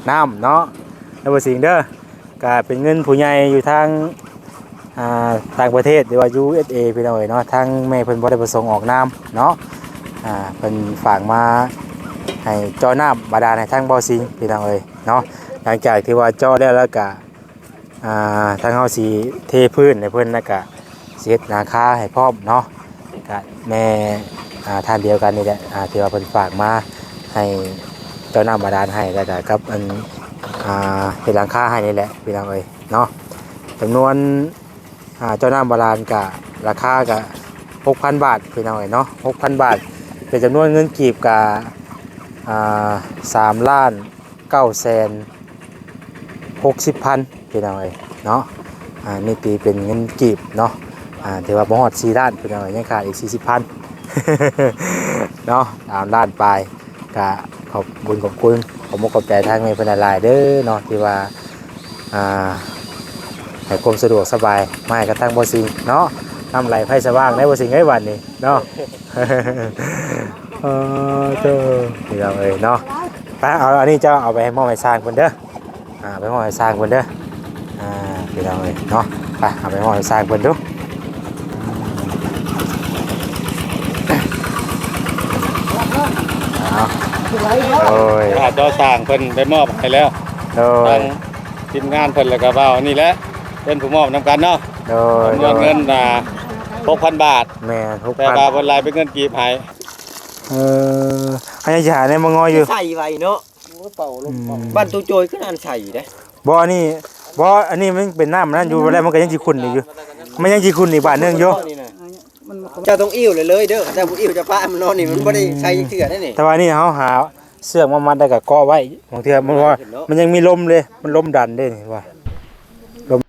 ນ້ຳເນາະ ເດີ ບໍ່ສິງເດີ ກະເປັນເງິນຜູ້ໃຫຍ່ຢູ່ທາງ ອ່າ ຕ່າງປະເທດ ຫຼືວ່າ ຢູເອັສເອ ພີ່ນ້ອງເອີຍເນາະ. ທາງແມ່ເພິ່ນບໍ່ໄດ້ປະສົງອອກນາມເນາະ ອ່າ ເພິ່ນຝາກມາໃຫ້ເຈາະນ້ຳບາດານໃຫ້ທາງບໍ່ສິງ ພີ່ນ້ອງເອີຍເນາະ. ຫຼັງຈາກທີ່ວ່າເຈາະແລ້ວ ແລ້ວກະ ອ່າ ທາງເຮົາຊິເທພື້ນໃຫ້ເພິ່ນ ແລ້ວກະຊິເຮັດຫຼັງຄາໃຫ້ພ້ອມເນາະ. ກະແມ່ ອ່າ ທ່ານດຽວກັນນີ້ແຫຼະ ອ່າ ທີ່ວ່າເພິ່ນຝາກມາໃຫ້ເຈາະນ້ຳບາດານໃຫ້ ແລ້ວກະກັບອັນ ອ່າ ເຮັດຫຼັງຄາໃຫ້ນີ້ແຫຼະ ພີ່ນ້ອງເອີຍເນາະ. ຈຳນວນ ອ່າ ເຈາະນ້ຳບາດານກະ ລາຄາກະຫົກພັນບາດ ພີ່ນ້ອງເອີຍເນາະ ຫົກພັນບາດ ເປັນຈຳນວນເງິນກີບກະ ອ່າ ສາມລ້ານເກົ້າແສນຫົກສິບພັນ ພີ່ນ້ອງເອີຍເນາະ. ອ່າ ນີ້ຕີເປັນເງິນກີບເນາະ ອ່າ ຖືວ່າບໍ່ຮອດສີ່ລ້ານ ພີ່ນ້ອງເອີຍ ຍັງຂາດອີກສີ່ສິບພັນເນາະ ສາມລ້ານປາຍ. ກະຂອບບຸນຂອບຄຸນ ຂອບມຸກຂອບໃຈທາງແມ່ເພິ່ນຫຼາຍໆເດີເນາະ ທີ່ວ່າ ອ່າ ໃຫ້ຄວາມສະດວກສະບາຍມາໃຫ້ກັບທາງບໍ່ສິງເນາະ. ນ້ຳໄຫຼໄຟສະຫວ່າງໄດ້ບໍ່ສິງເອີຍ ບາດນີ້ເນາະ. ເອີ ເດີ ພີ່ນ້ອງເອີຍເນາະ ໄປ ເອົາອັນນີ້ເຈົ້າເອົາໄປໃຫ້ມອບໃຫ້ຊ່າງເພິ່ນເດີ ອ່າ ໄປມອບໃຫ້ຊ່າງເພິ່ນເດີ ອ່າ ພີ່ນ້ອງເອີຍເນາະ. ໄປ ເອົາໄປມອບໃຫ້ຊ່າງເພິ່ນດູ. ເອົາ ໂດຍ ເຈົ້າຊ່າງເພິ່ນໄດ້ມອບໃຫ້ແລ້ວ ໂດຍ ທາງທີມງານເພິ່ນ ແລ້ວກໍບ່າວນີ້ແຫຼະ ເປັນຜູ້ມອບນຳກັນເນາະ ໂດຍ ຈຳນວນເງິນ ໂດຍ ອ່າ ຫົກພັນບາດ ແມ່ນ ຫົກພັນ ແຕ່ວ່າເພິ່ນໄລ່ເປັນເງິນກີບໃຫ້ ເອີ ອັນນີ້ຢາແນວມາງອຍຢູ່ ໃສ່ໄວ້ເນາະ ໂອ້ ເປົ່າລົມເປົ່າ ອືມ ບ້ານຕູ້ໂຈຍຄືອັນໃສ່ເດ້ ບໍ່ ອັນນີ້ ບໍ່ ອັນນີ້ມັນເປັນນ້ຳນັ້ນຢູ່ ແລ້ວມັນກໍຍັງຊິຂຸ້ນອີກຢູ່ ມັນຍັງຊິຂຸ້ນອີກບາດໜຶ່ງຢູ່. ເຈົ້າຕ້ອງອີ້ວເລີຍເດີ ຖ້າບໍ່ອີ້ວຈະປະໃຫ້ມັນນອນນີ້ ມັນບໍ່ໄດ້ໃຊ້ຈັກເທື່ອເດ້ນີ້. ແຕ່ວ່ານີ້ເຮົາຫາເຊືອກມາມັດ ແລ້ວກໍເກາະໄວ້ ບາງເທື່ອມັນວ່າ ມັນຍັງມີລົມເດ້ ມັນລົມດັນເດ້ນີ້ວ່າ ລົມ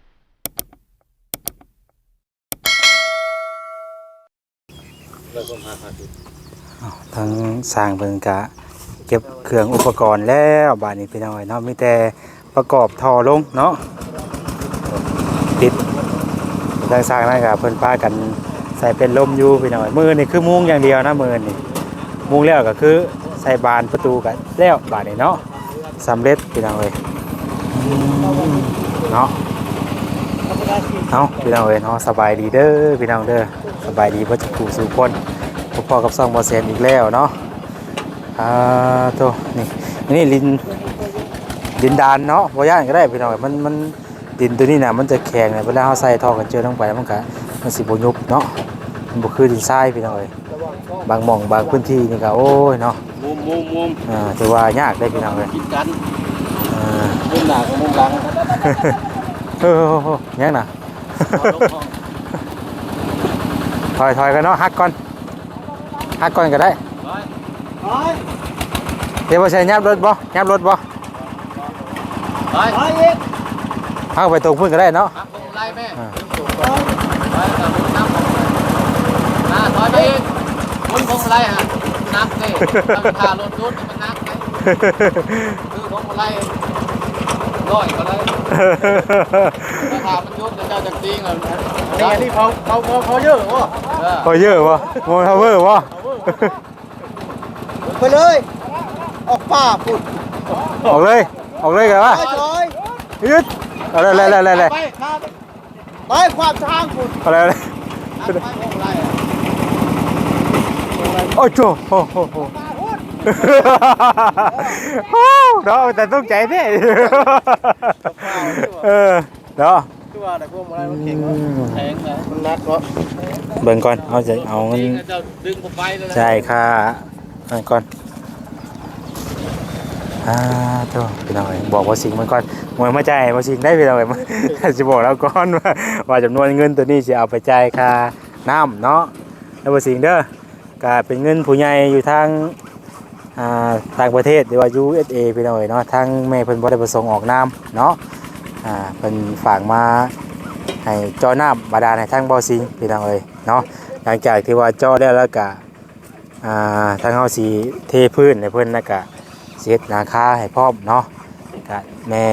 ເອົາ ທາງຊ່າງເພິ່ນກະເກັບເຄື່ອງອຸປະກອນແລ້ວ ບາດນີ້ພີ່ນ້ອງເອີຍເນາະ ມີແຕ່ປະກອບທໍ່ລົງເນາະ ຕິດ ທາງຊ່າງນັ້ນກະເພິ່ນພາກັນໃສ່ເປັນລົມຢູ່ພີ່ນ້ອງເອີຍ. ມື້ນີ້ຄືມຸງຢ່າງດຽວນະ ມື້ນີ້ມຸງແລ້ວກະຄືໃສ່ບານປະຕູກະແລ້ວ ບາດນີ້ເນາະ. ສຳເລັດພີ່ນ້ອງເອີຍ ເນາະ. ເອົ້າ ພີ່ນ້ອງເອີຍເນາະ ສະບາຍດີເດີພີ່ນ້ອງເດີ ສະບາຍດີເບິດທຸກຜູ້ສູ່ຄົນ ພົບພໍ້ກັບຊ່ອງບໍ່ແສນອີກແລ້ວເນາະ. ອ່າ ໂທ້ ນີ້ ນີ້ດິນ ດິນດານເນາະ ບໍ່ຢ້ານກໍໄດ້ພີ່ນ້ອງເອີຍ ມັນ ມັນ ດິນໂຕນີ້ນະ ມັນຈະແຂງນະ ເວລາເຮົາໃສ່ທໍ່ກັນເຈີລົງໄປ ມັນກະ ມັນຊິບໍ່ຍຸບເນາະ ມັນບໍ່ຄືດິນຊາຍພີ່ນ້ອງເອີຍ. ບາງໝ່ອງບາງພື້ນທີ່ນີ້ກໍ ໂອ້ຍເນາະ ມຸມໆໆ ອ່າ ຖືວ່າຍາກເດ້ພີ່ນ້ອງເອີຍ ກິນກັນ ອ່າ ມຸມໜ້າກັບມຸມຫຼັງ ເອີ ຫຍັງນະ ຖອຍ ຖອຍກັນເນາະ ຫັກກ່ອນ ຫັກກ່ອນກໍໄດ້ ຖອຍ ຖອຍ ດຽວບໍ່ໃສ່ ຫຍັບລົດບໍ່ ຫຍັບລົດບໍ່ ໄປ ໄປອີກ ເຮົາໄປຕົງພຸ້ນກໍໄດ້ເນາະ ຮັບພວງມາໄລແມ່ ອ່າ ໄປ ໄປ ໄປ ນຳ ນະ ຖອຍໄປອີກ ໝູນພວງມາໄລຫະ ໜັກເດ້ ຖ້າລົດຢຸດມັນໜັກເດ້ ຄືພວງມາໄລ ຮ້ອຍກວ່າໄດ້ ຖ້າມັນຢຸດແລ້ວເຈົ້າຈັ່ງຕີງ ອັນນີ້ ອັນນີ້ເຂົາ ເຂົາ ເຂົາ ເຂົາເຢີ້ບໍ່ ເອີ ເຂົາເຢີ້ບໍ່ ບໍ່ເຂົາເວີບໍ່ ໄປເລີຍ ອອກປ່າພຸ້ນ ອອກເລີຍ ອອກເລີຍກໍວ່າ ໄປ ຖອຍ ອຶດ ເອົາແລ້ວ ແລ້ວ ແລ້ວ ແລ້ວ ໄປ ໄປ ຂວາງທາງພຸ້ນ ເອົາແລ້ວ ໄປ ໄປ ໂອ້ໂຫ ໂອ້ໂຫ ໂອ້ເນາະ ແຕ່ຕົກໃຈແທ້ ເອີ ເນາະ ຄືວ່າແຫຼະ ພວງມາໄລມັນແຂງເນາະ ອືມ ແຂງນະ ມັນໜັກເນາະ ເບິ່ງກ່ອນ ເຮົາຈະເອົາເງິນ ເຈົ້າດຶງບໍ່ໄປແລ້ວນະ ຈ່າຍຄ່ານັ້ນກ່ອນ ອ່າ ໂທ້ ພີ່ນ້ອງເອີຍ ບອກບໍ່ສິງເບິ່ງກ່ອນ ມວຍມາຈ່າຍບໍ່ສິງໄດ້ພີ່ນ້ອງເອີຍ ຊິບອກລາວກ່ອນວ່າ ວ່າຈຳນວນເງິນໂຕນີ້ຊິເອົາໄປຈ່າຍຄ່ານ້ຳເນາະ ເດີບໍ່ສິງເດີ ກະເປັນເງິນຜູ້ໃຫຍ່ຢູ່ທາງ ອ່າ ຕ່າງປະເທດ ຫຼືວ່າ ຢູເອັສເອ ພີ່ນ້ອງເອີຍເນາະ ທາງແມ່ເພິ່ນບໍ່ໄດ້ປະສົງອອກນາມເນາະ ອ່າ ເພິ່ນຝາກມາໃຫ້ເຈາະນ້ຳບາດານໃຫ້ທາງບໍ່ສິງ ພີ່ນ້ອງເອີຍເນາະ. ຫຼັງຈາກທີ່ວ່າເຈາະແລ້ວ ແລ້ວກະ ອ່າ ທາງເຮົາຊິເທພື້ນໃຫ້ເພິ່ນ ແລ້ວກະຊິເຮັດຫຼັງຄາໃຫ້ພ້ອມເນາະ. ກະແມ່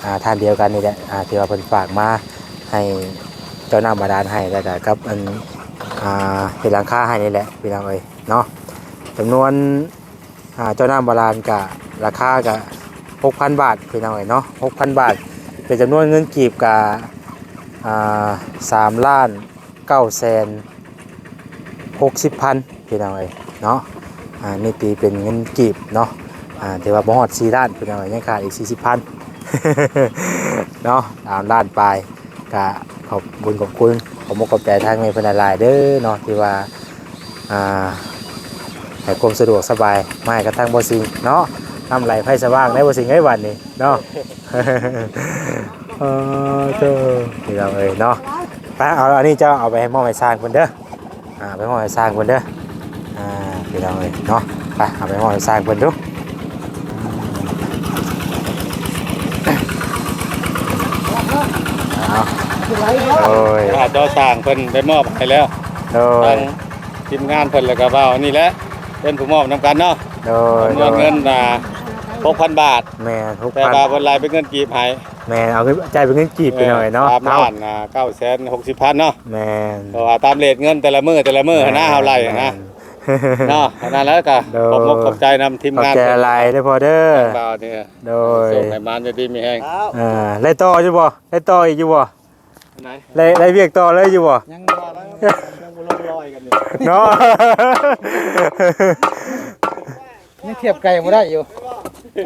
ອ່າ ທ່ານດຽວກັນນີ້ແຫຼະ ອ່າ ທີ່ວ່າເພິ່ນຝາກມາໃຫ້ເຈາະນ້ຳບາດານໃຫ້ ແລ້ວກະກັບອັນ ອ່າ ເຮັດຫຼັງຄາໃຫ້ນີ້ແຫຼະ ພີ່ນ້ອງເອີຍເນາະ. ຈຳນວນ ອ່າ ເຈາະນ້ຳບາດານກະ ລາຄາກະ ຫົກພັນບາດພີ່ນ້ອງເອີຍເນາະ, ຫົກພັນບາດ ເປັນຈຳນວນເງິນກີບກະ ອ່າ ສາມລ້ານເກົ້າແສນຫົກສິບພັນພີ່ນ້ອງເອີຍເນາະ. ອ່າ ນີ້ຕີເປັນເງິນກີບເນາະ ອ່າ ຖືວ່າບໍ່ຮອດສີ່ລ້ານພີ່ນ້ອງເອີຍ, ຍັງຂາດອີກສີ່ສິບພັນເນາະ, ສາມລ້ານປາຍ. ກະຂອບບຸນຂອບຄຸນ ຂອບມຸກຂອບໃຈທາງແມ່ເພິ່ນຫຼາຍໆເດີເນາະ ທີ່ວ່າ ອ່າ ໃຫ້ຄວາມສະດວກສະບາຍມາໃຫ້ກັບທາງບໍ່ສິງເນາະ. ນ້ຳໄຫຼໄຟສະຫວ່າງໄດ໋ບໍ່ສິງເອີຍ ບາດນີ້ເນາະ. ເອີ ໂທ້ ພີ່ນ້ອງເອີຍເນາະ, ໄປ ເອົາອັນນີ້ເຈົ້າເອົາໄປໃຫ້ ມອບໃຫ້ຊ່າງເພິ່ນເດີ. ອ່າ ໄປມອບໃຫ້ຊ່າງເພິ່ນເດີ. ອ່າ ພີ່ນ້ອງເອີຍເນາະ, ໄປ ເອົາໄປມອບໃຫ້ຊ່າງເພິ່ນດູ. ເອົາ ໂດຍ ເຈົ້າຊ່າງເພິ່ນໄດ້ມອບໃຫ້ແລ້ວ. ໂດຍ ທາງທີມງານເພິ່ນ ແລ້ວກໍບ່າວນີ້ແຫຼະ ເປັນຜູ້ມອບນຳກັນເນາະ. ໂດຍ ຈຳນວນເງິນ ໂດຍ ອ່າ ຫົກພັນບາດ. ແມ່ນ ຫົກພັນ ແຕ່ວ່າເພິ່ນໄລ່ເປັນເງິນກີບໃຫ້. ແມ່ນ ເອົາເງິນ ຈ່າຍເປັນເງິນກີບໄປໜ້ອຍເນາະ. ສາມລ້ານ ອ່າ ເກົ້າແສນຫົກສິບພັນເນາະ. ແມ່ນ ເພາະວ່າຕາມເຣດເງິນແຕ່ລະມື້ ແຕ່ລະມື້ຫັ້ນນະ ເຮົາໄລ່ຫັ້ນນະເນາະ. ອັນນັ້ນແຫຼະກໍ ໂດຍ ຂອບມຸກຂອບໃຈນຳທີມງານ ຂອບໃຈຫຼາຍເດີພໍ່ເດີ. ບ່າວນີ້ ໂດຍ ໂຊກໃຫ້ໝານ ຢູ່ດີມີແຮງ. ອ່າ ໄດ້ຕໍ່ຢູ່ບໍ່? ໄດ້ຕໍ່ອີກຢູ່ບໍ່? ໄດ້ ໄດ້ວຽກຕໍ່ເລີຍຢູ່ບໍ່? ຍັງບໍ່ ຍັງບໍ່ລົງລອຍກັນຢູ່ເນາະ. ຍັງທຽບໄກ່ບໍ່ໄດ້ຢູ່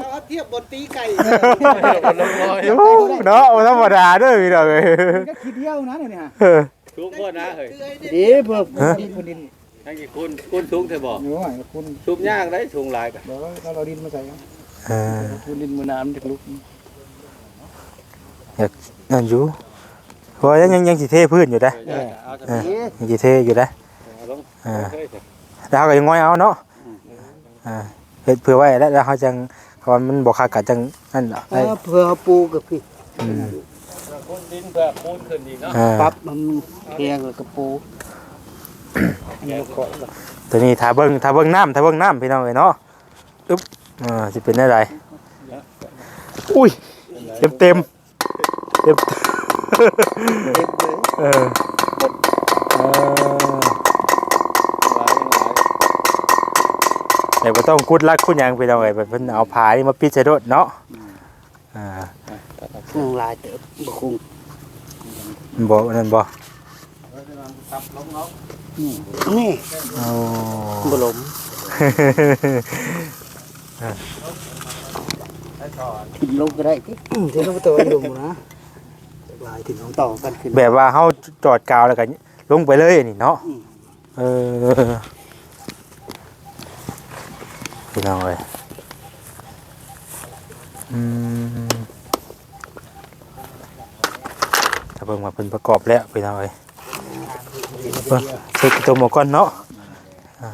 ເຮົາທຽບບ່ອນຕີໄກ່ ເນາະ. ບໍ່ທຳມະດາເດີພີ່ນ້ອງເອີຍ. ມັນກໍຂີ້ດຽວນະນີ້ຮະ. ເອີ ສູງໂພດນະເຮີ້ຍ. ດີ ເພື່ອ ຮະ? ດິນ ດິນ ຍັງຊິຄູນ ຄູນສູງແທ້ບໍ່? ໂອ້ຍ ຄູນ ສູບຍາກໄດ໋ ສູງຫຼາຍກະ. ບໍ່ ເຮົາເອົາດິນມາໃສ່. ເອີ ຄູນດິນມື້ໜ້າມັນຈະລຸກ. ຢາກນັ້ນຢູ່ ເພາະວ່າຍັງ ຍັງ ຍັງຊິເທພື້ນຢູ່ເດ້. ເອີ ເອີ ຍັງຊິເທຢູ່ເດ້. ເອີ ແລ້ວເຮົາກໍຍັງງອຍເອົາເນາະ. ອ່າ ເຮັດເພື່ອໄວ້ແລ້ວ ແລ້ວເຮົາຈັ່ງ ເພາະວ່າມັນບໍ່ຄັກກໍຈັ່ງນັ້ນເນາະ. ເອີ ເພື່ອເຮົາປູກໍຄື ອືມ ເພື່ອຂຸດດິນ ເພື່ອຄູນຂຶ້ນອີກເນາະ. ອ່າ ປັບມັນແຂງແລ້ວກໍປູ. ຕົວນີ້ຖ້າເບິ່ງ ຖ້າເບິ່ງນ້ຳ ຖ້າເບິ່ງນ້ຳ ພີ່ນ້ອງເອີຍເນາະ. ອຶບ ອ່າ ຊິເປັນແນວໃດ? ອຸ້ຍ ເຕັມໆ ເຕັມ ເຕັມເລີຍ. ເອີ ເອີ ແຕ່ບໍ່ຕ້ອງຂຸດຫຼັກຂຸດຫຍັງ ພີ່ນ້ອງເອີຍ, ແບບເພິ່ນເອົາຜ້ານີ້ມາປິດໃສ່ໂລດເນາະ. ອືມ ອ່າ ຍັງຫຼາຍເຕີບ ບໍ່ຄຸ້ມ ບໍ່ ນັ້ນບໍ່? ນີ້ ນີ້ ໂອ້ ບໍ່ລົ້ມ ຖິ້ມລົງກໍໄດ້ຕິ. ອືມ ຖິ້ມລົງໄປຕໍ່ຢູ່ລຸ່ມນະ ຫຼາຍຖິ້ມລົງຕໍ່ກັນຂຶ້ນ ແບບວ່າເຮົາຈອດກາວແລ້ວກໍລົງໄປເລີຍນີ້ເນາະ. ອືມ ເອີ ພີ່ນ້ອງເອີຍ ອືມ ຖ້າເບິ່ງວ່າເພິ່ນປະກອບແລ້ວ ພີ່ນ້ອງເອີຍ ເບິ່ງ ເຊັກຕົວໝໍກ່ອນເນາະ. ອ່າ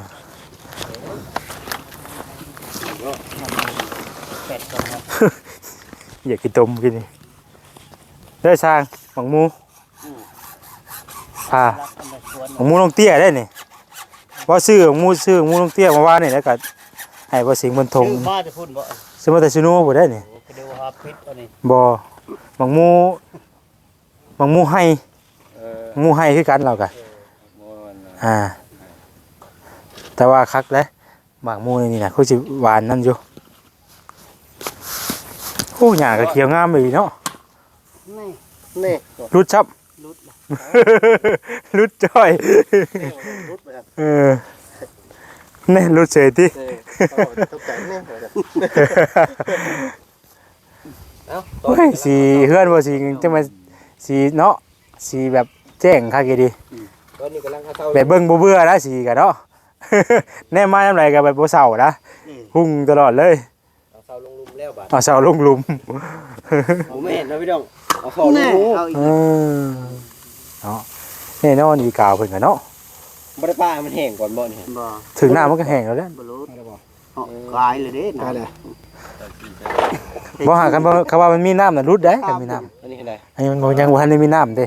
ຢາກກິນຕົ້ມກິນນີ້ ເດີຊ່າງ ໝາກໝູ່ ອ່າ ໝາກໝູ່ນ້ອງເຕ້ຍໄດ໋ນີ້. ບໍ່ ຊື້ໝາກໝູ່ ຊື້ໝາກໝູ່ນ້ອງເຕ້ຍມາວານນີ້ ແລ້ວກໍໃຫ້ບໍ່ສິງເພິ່ນຖົງ ຊື້ມາແຕ່ພຸ້ນບໍ່? ຊື້ມາແຕ່ຊະໂນພຸ້ນໄດ໋ນີ້. ໂອ້ ກໍເດີວ່າຜິດອັນນີ້ ບໍ່ ໝາກໝູ່ ໝາກໝູ່ໄຮ່ ເອີ ໝາກໝູ່ໄຮ່ຄືກັນລາວກະ ເອີ ໝາກໝູ່ອັນນັ້ນ ອ່າ ແຕ່ວ່າຄັກເດ້ ໝາກໝູ່ນີ້ນະ ຄືຊິຫວານນັ້ນຢູ່. ໂອ້ ຫຍ້າກໍຂຽວງາມອີ່ຫຼີເນາະ. ນີ້ ນີ້ ຫຼຸດຊ້ຳ ຫຼຸດ ຫຼຸດຈ້ອຍ ເອີ ຫຼຸດແລ້ວ ເອີ ນີ້ຫຼຸດເສຍຕິ. ເອີ ເອົາຕົກໃຈແນ່ ເອົ້າ ໂອ້ຍ ສີເຮືອນບໍ່ສີ ຈັ່ງມາສີເນາະ ສີແບບແຈ້ງຄັກອີ່ຫຼີ. ອືມ ຕອນນີ້ກຳລັງຫາເຊົາ ແບບເບິ່ງບໍ່ເບື່ອນະ ສີກະເນາະ ແນມມາຍາມໃດກໍແບບບໍ່ເຊົານະ. ອືມ ຮຸ່ງຕະຫຼອດເລີຍ. ເອົາເສົາລົງລຸ່ມແລ້ວບາດ ເອົາເສົາລົງລຸ່ມ ບໍ່ແມ່ນເນາະພີ່ນ້ອງ ເອົາເສົາລົງ ແນ່ ເອົາອີກ ເອີ ເນາະ ແນ່ນອນ ອີກາວເພິ່ນກະເນາະ ບໍ່ໄດ້ປະໃຫ້ມັນແຫ້ງກ່ອນບໍ່ນີ້? ບໍ່ ຖືກນ້ຳມັນກະແຫ້ງແລ້ວແຫຼະ ບໍ່ຫຼຸດ ເອົາ ກາຍເລີຍເດ້ ກາຍເລີຍ ບໍ່ຫາ ຄັນບໍ່ ຄັນວ່າມັນມີນ້ຳນະຫຼຸດໄດ໋ ຄັນມີນ້ຳ ອັນນີ້ຫັ້ນໃດ ອັນນີ້ມັນບໍ່ ຍັງບໍ່ທັນໄດ້ມີນ້ຳເດ້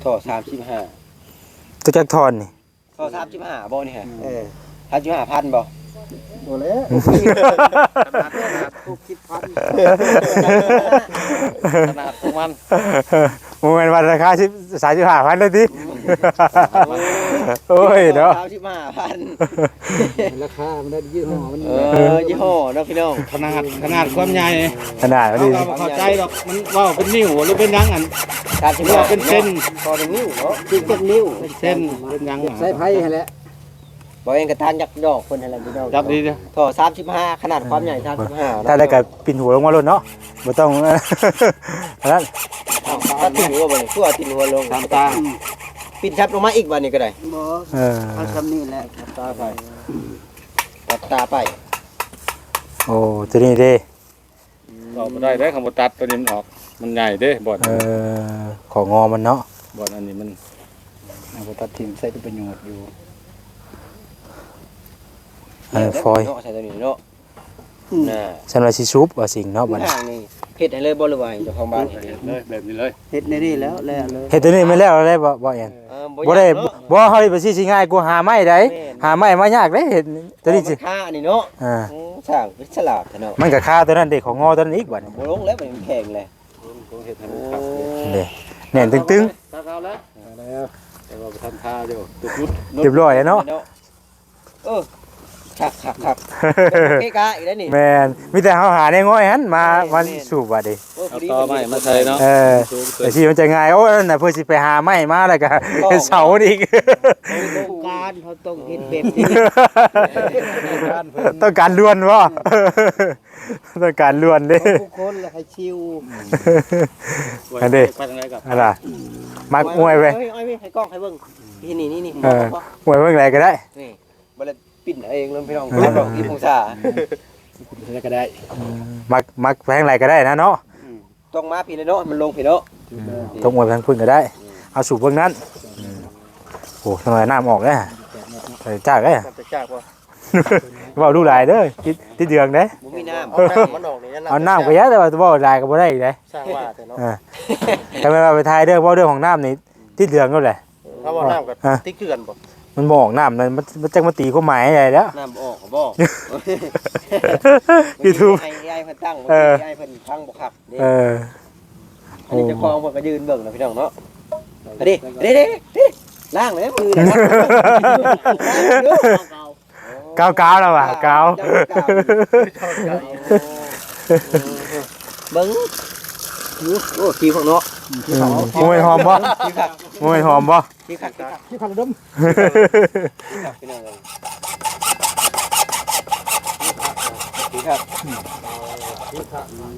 ທໍ່ສາມສິບຫ້າ ຕົວຈັກທ່ອນນີ້? ເຂົ້າສາມສິບຫ້າບໍ່ນີ້ຮະ? ເອີ ສາມສິບຫ້າພັນບໍ່? ບໍ່ແລ້ວ ຫົກສິບພັນ ຂະໜາດຂອງມັນ ບໍ່ແມ່ນວ່າລາຄາສິບ ສາມສິບຫ້າພັນເລີຍຕິ? ໂອ້ຍເນາະ ສາມສິບຫ້າພັນ ລາຄາມັນໄດ້ຍີ່ຫໍ້ມັນ ເອີ ຍີ່ຫໍ້ເນາະພີ່ນ້ອງ ຂະໜາດ ຂະໜາດຄວາມໃຫຍ່ ຂະໜາດມັນ ເຮົາກໍບໍ່ເຂົ້າໃຈດອກ ມັນເວົ້າເປັນນິ້ວ ຫຼືເປັນຫຍັງອັນ ສາມສິບຫ້າ ເປັນເຊັນ ຕໍ່ໜຶ່ງນິ້ວເນາະ ຄືເຈັດນິ້ວ ເປັນເຊັນ ເປັນຫຍັງ ໃສ່ໄພຫັ້ນແຫຼະ ບໍ່ເອງກະທາງຈັກດອກເພິ່ນຫັ້ນແຫຼະພີ່ນ້ອງ ຈັບດີເດີ ທໍ່ສາມສິບຫ້າ ຂະໜາດຄວາມໃຫຍ່ສາມສິບຫ້າ ຖ້າໄດ້ກະປິ່ນຫົວລົງມາໂລດເນາະ ບໍ່ຕ້ອງ ອັນນັ້ນ ເອົາ ຕັດຖິ້ມຫົວບໍ່ນີ້ ຄືວ່າປິ່ນຫົວລົງ ຕາມຕາ ປິ່ນຊັບລົງມາອີກບາດນີ້ກໍໄດ້ ບໍ່ ເອີ ເອົາຊ່ຳນີ້ແຫຼະ ຕັດຕາໄປ ຕັດຕາໄປ ໂອ້ ໂຕນີ້ເດ້ ອອກບໍ່ໄດ້ເດ້ ຄັນບໍ່ຕັດໂຕນີ້ມັນອອກ ມັນໃຫຍ່ເດ້ບ່ອນ ເອີ ຂໍ້ງໍມັນເນາະ ບ່ອນອັນນີ້ມັນ ເອົາໄປຕັດຖິ້ມໃຊ້ເປັນປະໂຫຍດຢູ່ ອັນນັ້ນຟອຍ ເນາະ ໃສ່ໂຕນີ້ເນາະ ອືມ ນະ ຊັ້ນວ່າຊິສູບວ່າສິ່ງເນາະບັດນີ້ ເຮັດໃຫ້ເລີຍບໍ່ ຫຼືວ່າໃຫ້ເຈົ້າຂອງບ້ານເຮັດເອງ ເຮັດເລີຍ ແບບນີ້ເລີຍ ເຮັດໃນນີ້ແລ້ວ ແລ້ວເລີຍ ເຮັດໂຕນີ້ແມ່ນແລ້ວ ແລ້ວບໍ່ ບໍ່ແອນ ເອີ ບໍ່ໄດ້ ບໍ່ຍາກເນາະ ບໍ່ເຮົາໄປຊິ ຊິງ່າຍກວ່າຫາໄມ້ໃດ ແມ່ນ ຫາໄມ້ມາຍາກເດ້ ເຮັດໂຕນີ້ຊິ ເອົາມັນຄາອັນນີ້ເນາະ ອ່າ ໂອ້ ຊ່າງເປັນສະຫຼາດແທ້ເນາະ ມັນກໍຄາໂຕນັ້ນເດ້ ຂອງງໍໂຕນັ້ນອີກບັດນີ້ ບໍ່ລົງແລ້ວ ມັນແຂງແລ້ວ ເດ້ ແໜ້ນຕຶງໆ ເອົາແລ້ວ ແຕ່ວ່າບໍ່ທັນທາຢູ່ ຈຸດໆ ຮຽບຮ້ອຍແລ້ວເນາະ ເອີ ຄັກໆໆ ເກະກະອີກແລ້ວນີ້ ແມ່ນ ມີແຕ່ເຮົາຫາແນວງ່ອຍຫັ້ນມາ ແມ່ນໆ ມາສູບບາດນີ້ ໂອ້ ເອົາຕໍໄມ້ມາໃສ່ເນາະ ເອີ ຈັ່ງຊີ້ມັນຈະງ່າຍ ໂອ້ ອັນນັ້ນນະ ເພິ່ນຊິໄປຫາໄມ້ມາ ແລ້ວກໍເສົາອີກ ໂຄງການເຮົາຕ້ອງເຮັດແບບນີ້ ຕ້ອງການດ່ວນບໍ່? ຕ້ອງການດ່ວນເດ້ ຂອງບຸກຄົນລະໃຫ້ຊິວ ອັນເດ້ ອັນລະ ມັກອວຍໄປ ເອີຍ ເອີຍ ໃຫ້ກ້ອງໃຫ້ເບິ່ງ ນີ້ ນີ້ ນີ້ ເອີ ອວຍເບິ່ງໃດກໍໄດ້ ນີ້ ບໍ່ໄດ້ປິ່ນເອງເລີຍພີ່ນ້ອງ ເອີ ດອກອີກອົງສາ ກໍໄດ້ ມັກ ມັກໄປທາງໃດກໍໄດ້ນະເນາະ ອືມ ຕ້ອງມາພີ້ແຫຼະເນາະ ມັນລົງພີ້ເນາະ ອືມ ຕ້ອງອວຍໄປທາງພຸ້ນກໍໄດ້ ອືມ ເອົາສູບເບິ່ງນັ້ນ ອືມ ໂອ້ ທາງໃນນ້ຳອອກເດ້ ຈາກເດ້ ຈາກບໍ່? ເວົ້າດູຫຼາຍເດີ ຕິດ ຕິດເດືອງເດ້ ບໍ່ມີນ້ຳ ເອົານ້ຳມັນອອກນີ້ ເອົານ້ຳກໍຢ່າ ແຕ່ວ່າເວົ້າຫຼາຍກໍບໍ່ໄດ້ອີກເດ້ ຊ່າງວ່າແຕ່ເນາະ ເອີ ຖ້າແມ່ນວ່າໄປຖ່າຍເລື່ອງ ເວົ້າເລື່ອງຂອງນ້ຳນີ້ ຕິດເລື່ອງໂລດແຫຼະ ຖ້າວ່ານ້ຳກໍ ອ່າ ຕິດຄືກັນບໍ່ ມັນບໍ່ອອກນ້ຳນະ ມັນ ມັນຈັກມາຕີຄວາມໝາຍໃດແລ້ວ ນ້ຳບໍ່ອອກກໍບໍ່ ຢູທູບ ໃຫ້ ໃຫ້ເອໄອເພິ່ນຕັ້ງ ເອີ ໃຫ້ເພິ່ນຟັງບໍ່ຄັກເດ້ ເອີ ອັນນີ້ເຈົ້າຂອງເພິ່ນກໍຢືນເບິ່ງນະພີ່ນ້ອງເນາະ ເດ້ ເດ້ ເດ້ ລ້າງແລ້ວມືນະ ກາວໆ ແລ້ວວ່າ ກາວ ເບິ່ງ ໂອ້ ຜິວຂ້າງເນາະ ບໍ່ແມ່ນຫອມບໍ່? ບໍ່ແມ່ນຫອມບໍ່? ທີ່ຄັກ ທີ່ຄັກ ທີ່ຄັກລະດົມ ພີ່ນ້ອງເອີຍ ທີ່ຄັກ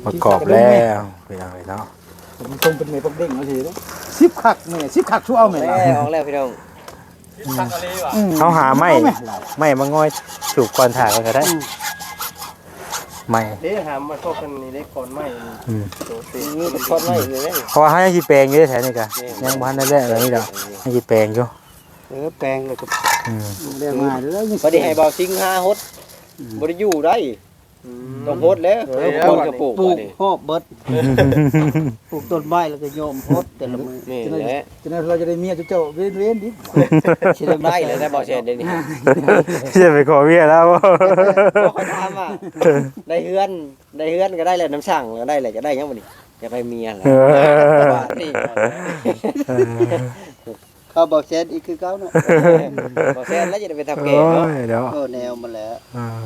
ປະກອບແລ້ວ ພີ່ນ້ອງເອີຍເນາະ ມັນຄົງເປັນແມ່ປັກເດ້ງເອົາຊິເດ້ ສິບຄັກແມ່ ສິບຄັກ ຊູເອົາແມ່ ອອກແລ້ວ ອອກແລ້ວພີ່ນ້ອງ ອືມ ເຮົາຫາໄມ້ ເອົາແມ່ ໄມ້ມາງອຍສູບກ່ອນ ຖ້າກ່ອນກໍໄດ້ ອືມ ໄມ້ ເດ້ ຫາມາຊອກກັນນີ້ເດ້ ຂອນໄມ້ນີ້ ອືມ ໂຕເຕ ນີ້ກໍຂອນໄມ້ນີ້ເດ້ ເພາະວ່າເຮົາຍັງຊິແປງຢູ່ເດ້ ແຖວນີ້ກະ ແມ່ນ ຍັງບໍ່ທັນໄດ້ແລ້ວ ອັນນີ້ດອກ ຍັງຊິແປງຢູ່ ເອີ ແປງແລ້ວກໍ ອືມ ແລ້ວງ່າຍເລີຍ ພໍດີໃຫ້ບ່າວຊິງຫາຫົດ ອືມ ບໍ່ໄດ້ຢູ່ໄດ້ ອືມ ຕ້ອງຫົດແລ້ວ ເອີ ເອີ ຄົນກໍປູກ ປູກ ອັນນີ້ ຮອບເບິດ ປູກຕົ້ນໄມ້ແລ້ວກໍໂຍມຫົດແຕ່ລະມື້ ນີ້ແຫຼະ ຈະນັ້ນ ຈະນັ້ນເຮົາຈະໄດ້ເມຍເຈົ້າໆ ເວນໆ ດິ ຊິໄດ້ໄມ້ແລ້ວນະ ບໍ່ແຊນເດນີ້ ຈະໄປຂໍເມຍແລ້ວ ບໍ່ ຂ້ອຍຖາມວ່າ ໄດ້ເຮືອນ ໄດ້ເຮືອນກໍໄດ້ແລ້ວ ນ້ຳສັງກໍໄດ້ແລ້ວ ຈະໄດ້ຫຍັງບັດນີ້? ຢາກໄດ້ເມຍແຫຼະ ເອີ ບາດນີ້ ເອີ ເຂົາບໍ່ແຊນອີກຄືເກົ່າເນາະ ບໍ່ແຊນແລ້ວຈະໄດ້ເປັນເຖົ້າແກ່ເນາະ ໂອ້ຍເນາະ ເອີ ແນວມັນແຫຼະ ອ່າ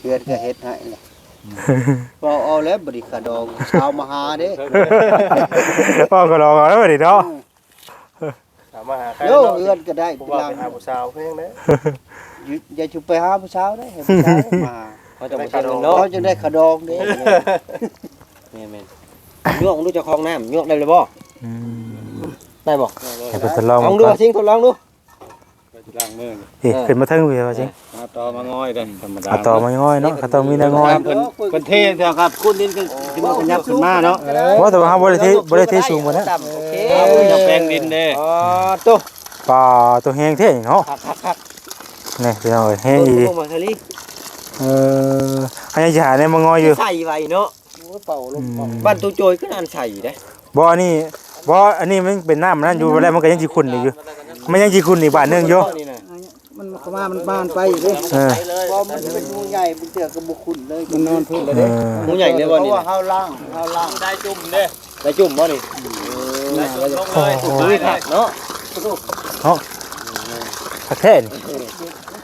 ເຮືອນກໍເຮັດໃຫ້ແຫຼະ ເວົ້າເອົາແລ້ວບັດນີ້ ຂະດອງຊາວມະຫາເດ້ ເວົ້າຂະດອງເອົາແລ້ວບັດນີ້ເນາະ ອືມ ເອົາມາຫາໃຄ ໂອ້ ເນາະ ເຮືອນກໍໄດ້ ບໍ່ວ່າໄປຫາຜູ້ສາວຄືຫຍັງເດ້ ຢ່າ ຢ່າຊິໄປຫາຜູ້ສາວເດ້ ໃຫ້ຜູ້ສາວມາ ເຂົາຈະບໍ່ເຊີນເນາະ ເຂົາຈະໄດ້ຂະດອງເດ້ ແມ່ນໆ ຍົກດູເຈົ້າຂອງນ້ຳ ຍົກໄດ້ຫຼືບໍ່? ອືມ ໄດ້ບໍ່? ໃຫ້ເພິ່ນທົດລອງ ລອງດູ ເບິ່ງກ່ອນ ຊິງ ທົດລອງດູ ໄປຊິລ້າງມື ເອີ ຂຶ້ນມາເທິງພີ້ວ່າຊິງ ເອີ ເອົາຕໍມາງອຍເດ້ ທຳມະດາ ເອົາຕໍມາງອຍເນາະ ເຂົາຕ້ອງມີແນວງອຍ ເພິ່ນ ເພິ່ນເທແຖວຄັບ ຄູນດິນຂຶ້ນ ຂຶ້ນມາ ຂະຫຍັບຂຶ້ນມາເນາະ ເອີ ເພາະແຕ່ວ່າເຮົາບໍ່ໄດ້ເທ ບໍ່ໄດ້ເທສູງປານນັ້ນ ໂອເຄ ເອົາແປງດິນເດ້ ອໍ ໂຕ ປາ ໂຕແຮງແທ້ເນາະ ຄັກໆໆ ນີ້ພີ່ນ້ອງເອີຍ ແຮງອີ່ຫຼີ ເອີ ເຮົາຍັງຊິຫາແນວມາງອຍຢູ່ ໃສ່ໄວ້ເນາະ ໂອ້ຍ ເປົ່າລົມ ອືມ ເປົ່າ ບ້ານຕູ້ໂຈຍຄືອັນໃສເດ້ ບໍ່ ອັນນີ້ ບໍ່ ອັນນີ້ມັນເປັນນ້ຳນັ້ນຢູ່ ແລ້ວມັນກໍຍັງຊິຂຸ່ນອີກຢູ່ ມັນຍັງຊິຂຸ່ນອີກບາດໜຶ່ງຢູ່ ນີ້ນະ ມັນເຂົ້າມາ ມັນມາ ມັນໄປຢູ່ເດ້ ເອີ ເພາະມັນເປັນຫູໃຫຍ່ ບາງເທື່ອກໍບໍ່ຂຸ່ນເລີຍ ມັນນອນພື້ນແລ້ວເດ້ ເອີ ຫູໃຫຍ່ເລີຍບໍ່ນີ້ ເພາະວ່າເຮົາລ້າງ ເຮົາລ້າງ ໄດ້ຈຸ່ມເດ້ ໄດ້ຈຸ່ມບໍ່ນີ້ ອືມ ໄດ້ຈຸ່ມລົງເລີຍ ອຸ້ຍ ຄັກເນາະ ເນາະ ແທ້ນີ້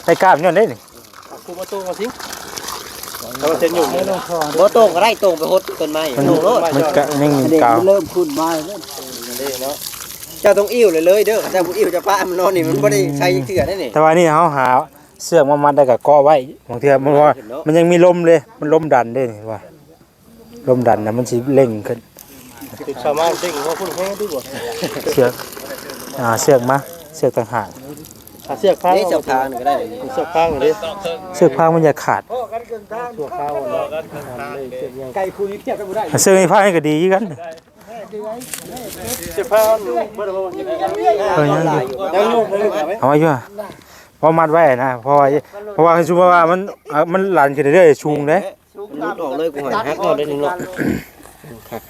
ໄດ້ກ້າມຍ້ອນເດ້ນີ້ ເອົາ ຄູມາໂຕ້ງເອົາຊິ ແຕ່ວ່າເສັ້ນຫຍຸ້ງນີ້ນະ ບໍ່ໂຕ້ງກໍໄດ້ ໂຕ້ງໄປຫົດຕົ້ນໄມ້ ມັນ ໂຕ້ງໂລດ ມັນກະຍັງມີກາວ ເລີ່ມຂຶ້ນມາແລ້ວເນາະ ເຈົ້າຕ້ອງອີ້ວເລີຍເດີ ຄັນເຈົ້າບໍ່ອີ້ວ ເຈົ້າປະໃຫ້ມັນນອນນີ້ ມັນບໍ່ໄດ້ໃຊ້ຈັກເທື່ອເດ້ນີ້ ແຕ່ວ່ານີ້ເຮົາຫາເຊືອກມາມັດ ແລ້ວກໍເກາະໄວ້ ບາງເທື່ອມັນວ່າ ມັນຍັງມີລົມເດ້ ມັນລົມດັນເດ້ນີ້ວ່າ ລົມດັນນະ ມັນຊິເລັ່ງຂຶ້ນ ສາມາດເລັ່ງເຮົາພຸ້ນແຮງດີບໍ່ ເຊືອກ ອ່າ ເຊືອກມາ ເຊືອກຕ່າງຫາກ ຫາເຊືອກຟາງ ນີ້ເຊືອກຟາງນີ້ກໍໄດ້ ເຊືອກຟາງເດ້ ເຊືອກຟາງມັນຢ່າຂາດ ຊົ່ວຄາວເນາະ ໄກ່ຄູນີ້ທຽບກັນບໍ່ໄດ້ ເຊືອກນີ້ ຟາງນີ້ກໍດີຄືກັນ ເຊືອກຟາງເບິດແລ້ວບໍ່ ເອີ ຍັງຢູ່ ຍັງຢູ່ ເອົາໄວ້ຢູ່ ພໍມັດໄວ້ນະ ເພາະວ່າ ເພາະວ່າ ສົມມຸດວ່າມັນ ເອີ ມັນຫຼັນຂຶ້ນເລື້ອຍໆ ສູງເດ້ ມັນຫຼຸດອອກເລີຍ ກູຫອຍຫັກເນາະ ໄດ້ໜຶ່ງເນາະ ຄັກໆ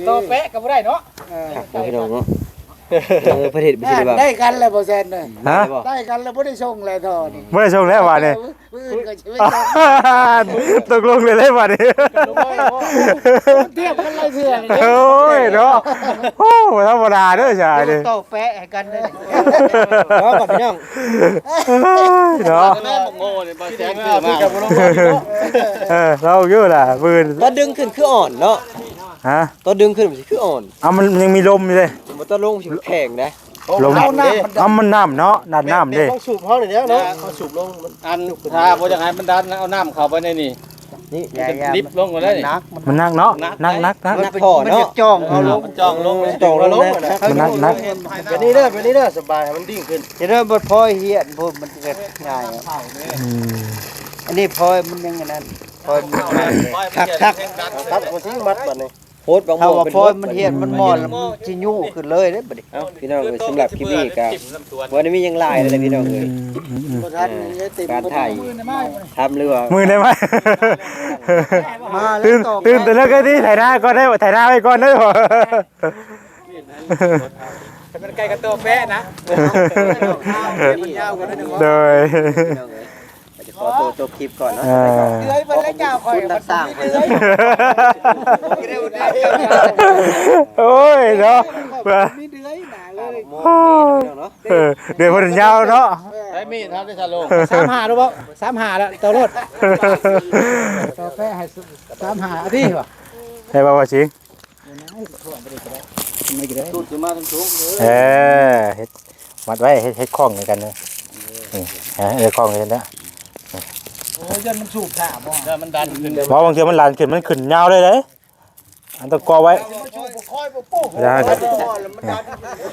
ໆໆ ຕໍ່ແປະກໍບໍ່ໄດ້ເນາະ ຄັກເນາະ ພີ່ນ້ອງເນາະ ເອີ ປະເທດບໍ່ຊິໄດ້ວ່າ ໄດ້ກັນແລ້ວບໍ່ແຊນເດີ ຮະ ໄດ້ກັນແລ້ວ ບໍ່ໄດ້ສົ່ງແລ້ວທໍ່ນີ້ ບໍ່ໄດ້ສົ່ງແລ້ວບາດນີ້ ມື້ອື່ນກໍຊິໄປສົ່ງ ຕົກລົງເລີຍເດ້ບາດນີ້ ທຽບກັນຫຼາຍເທື່ອ ໂອ້ຍເນາະ ໂອ້ ບໍ່ທຳມະດາເດີຊາຍນີ້ ຕໍ່ແປະ ກັນເດີ ເນາະ ບັດນີ້ນ້ອງ ເນາະ ແມ່ບັກໂງ່ນີ້ ບໍ່ແຊງຄືມາ ເອີ ລອງຢູ່ລະ ມື້ອື່ນ ຕອນດຶງຂຶ້ນຄືອ່ອນເນາະ ຮະ ຕອນດຶງຂຶ້ນມັນຊິຄືອ່ອນ ເອົາ ມັນຍັງມີລົມຢູ່ເດ້ ບໍ່ ຕອນລົງມັນຊິແຂງເດ້ ລົມ ເອົາ ມັນນ້ຳເນາະ ດັນນ້ຳເດ້ ເຮົາສູບເຮົານີ້ແຫຼະເນາະ ເຮົາສູບລົງ ອັນ ຖ້າບໍ່ຢາກໃຫ້ມັນດັນ ເອົານ້ຳເຂົ້າໄປໃນນີ້ ນີ້ ມັນຈະດິບລົງກວ່າເລີຍ ມັນໜັກ ມັນໜັກເນາະ ໜັກໆໆ ມັນພໍເນາະ ມັນຈະຈ່ອງເຮົາລົງ ມັນຈ່ອງລົງ ມັນຈ່ອງເຮົາລົງ ມັນໜັກໆ ແບບນີ້ເດີ ແບບນີ້ເດີ ສະບາຍ ໃຫ້ມັນດິ້ງຂຶ້ນ ເຮັດໃຫ້ມັນພໍຮຽນ ໂພດມັນຈະງ່າຍ ອືມ ອັນນີ້ພໍມັນຍັງອັນນັ້ນ ພໍມັນຍັງງ່າຍ ຄັກໆ ຕັດເອົາຊິມັດບັດນີ້ ໂພດບັກ ຖ້າວ່າ ໂມເປັນ ພໍມັນຮຽນ ໂພດ ມັນໝອນ ມັນຊິຍູ້ຂຶ້ນເລີຍເດ້ບັດນີ້ ເອົ້າ ພີ່ນ້ອງເອີຍ ສຳລັບຄລິບນີ້ກໍບໍ່ໄດ້ມີຫຍັງຫຼາຍເລີຍພີ່ນ້ອງເອີຍ ອືມໆໆ ການຖ່າຍທຳ ຫຼືວ່າ ມື້ໄດ້ມາ ມາແລ້ວ ຕື່ນ ຕື່ນແຕ່ເລີກໄດ້ຕິ ໄຖນາກ່ອນເດີ ໄຖນາໄວ້ກ່ອນເດີ ມັນໃກ້ກັບໂຕແປະນະ ໂດຍ ກໍຈະຂໍໂຕຈົບຄລິບກ່ອນເນາະ ເອີ ເດືອຍເພິ່ນແລ້ວເຈົ້າຂ້ອຍ ຄົນຕ່າງໆເພິ່ນ ໂອ້ຍເນາະ ມີເດືອຍໜ້າເລີຍ ໂອ້ຍ ເດືອຍເພິ່ນຍາວເນາະ ໃຊ້ມີດເຮົາໄດ້ຊະໂລ ສາມຫ້າ ຫຼືບໍ່ ສາມຫ້າ ແລ້ວ ຕໍ່ໂລດ ຕໍ່ແປະໃຫ້ ສາມຫ້າ ອາທິ ໄດ້ບໍ່ວ່າຊິ ເອີ ເຮັດ ມັດໄວ້ ເຮັດ ເຮັດຂ້ອງໃຫ້ກັນເດີ ນີ້ ເອີ ເອີ ຂ້ອງໃຫ້ກັນເດີ ໂອ້ຍ ຢ້ານມັນສູບຖ້າບໍ່ ຢ້ານມັນດັນຂຶ້ນ ບໍ່ ບາງເທື່ອມັນຫຼັນຂຶ້ນ ມັນຂຶ້ນຍາວເລີຍເດ້ ອັນຕ້ອງເກາະໄວ້ ມັນສູບບໍ່ຄ່ອຍບໍ່ປຸ້ງ ໄດ້